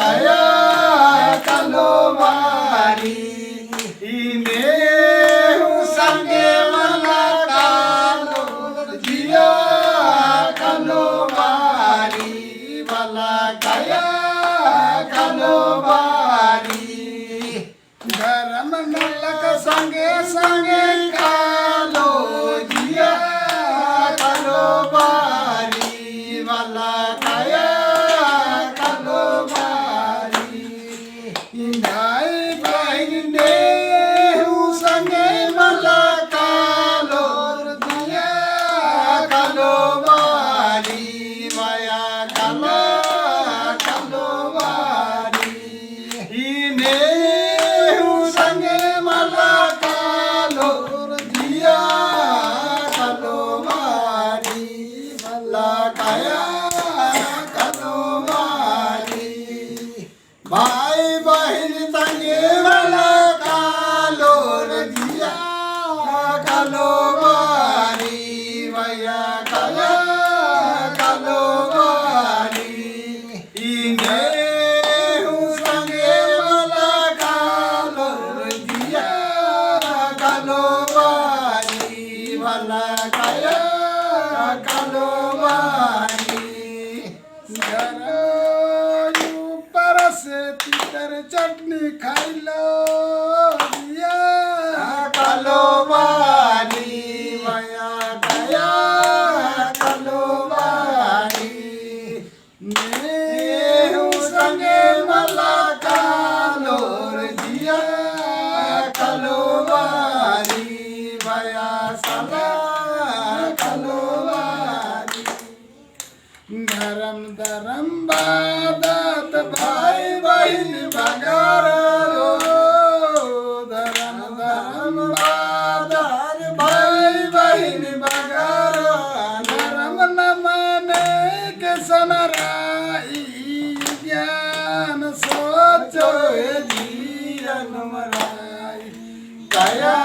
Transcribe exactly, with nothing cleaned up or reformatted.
काया कालो बारी, इन्ने हूँ संगे मला कालोर जिया कालो बारी, मला काया कालो बारी। धरम नलख संगे संगे कालो जिया कालो बारी, मला काया कालो बारी। भाई बहिन इन्ने हूँ संगे मला कालोर जिया कालो बारी, मया काला कालो बारी। इन्ने हूँ संगे मला कालोर जिया कालो बारी, मला काया कालो बारी। भाई बहिन संगे मला कालोर जिया कालो बारी, मया काला कालो बारी। इन्ने हूँ संगे मला कालोर जिया कालो बारी, मला काया कालो बारी। गरम ऊपर से तितर चटनी खाइलो जिया कालो बारी, मया काया कालो बारी। इन्ने हूँ संगे मला कालोर जिया कालो बारी, मया काला कालो बारी। धरम धरम बादत भाई बहिन बगारो, धरम धरम बादत भाई बहिन बगारो। धरम न माने के सनराई, ज्ञान सोचो ए जिया नमराई। काया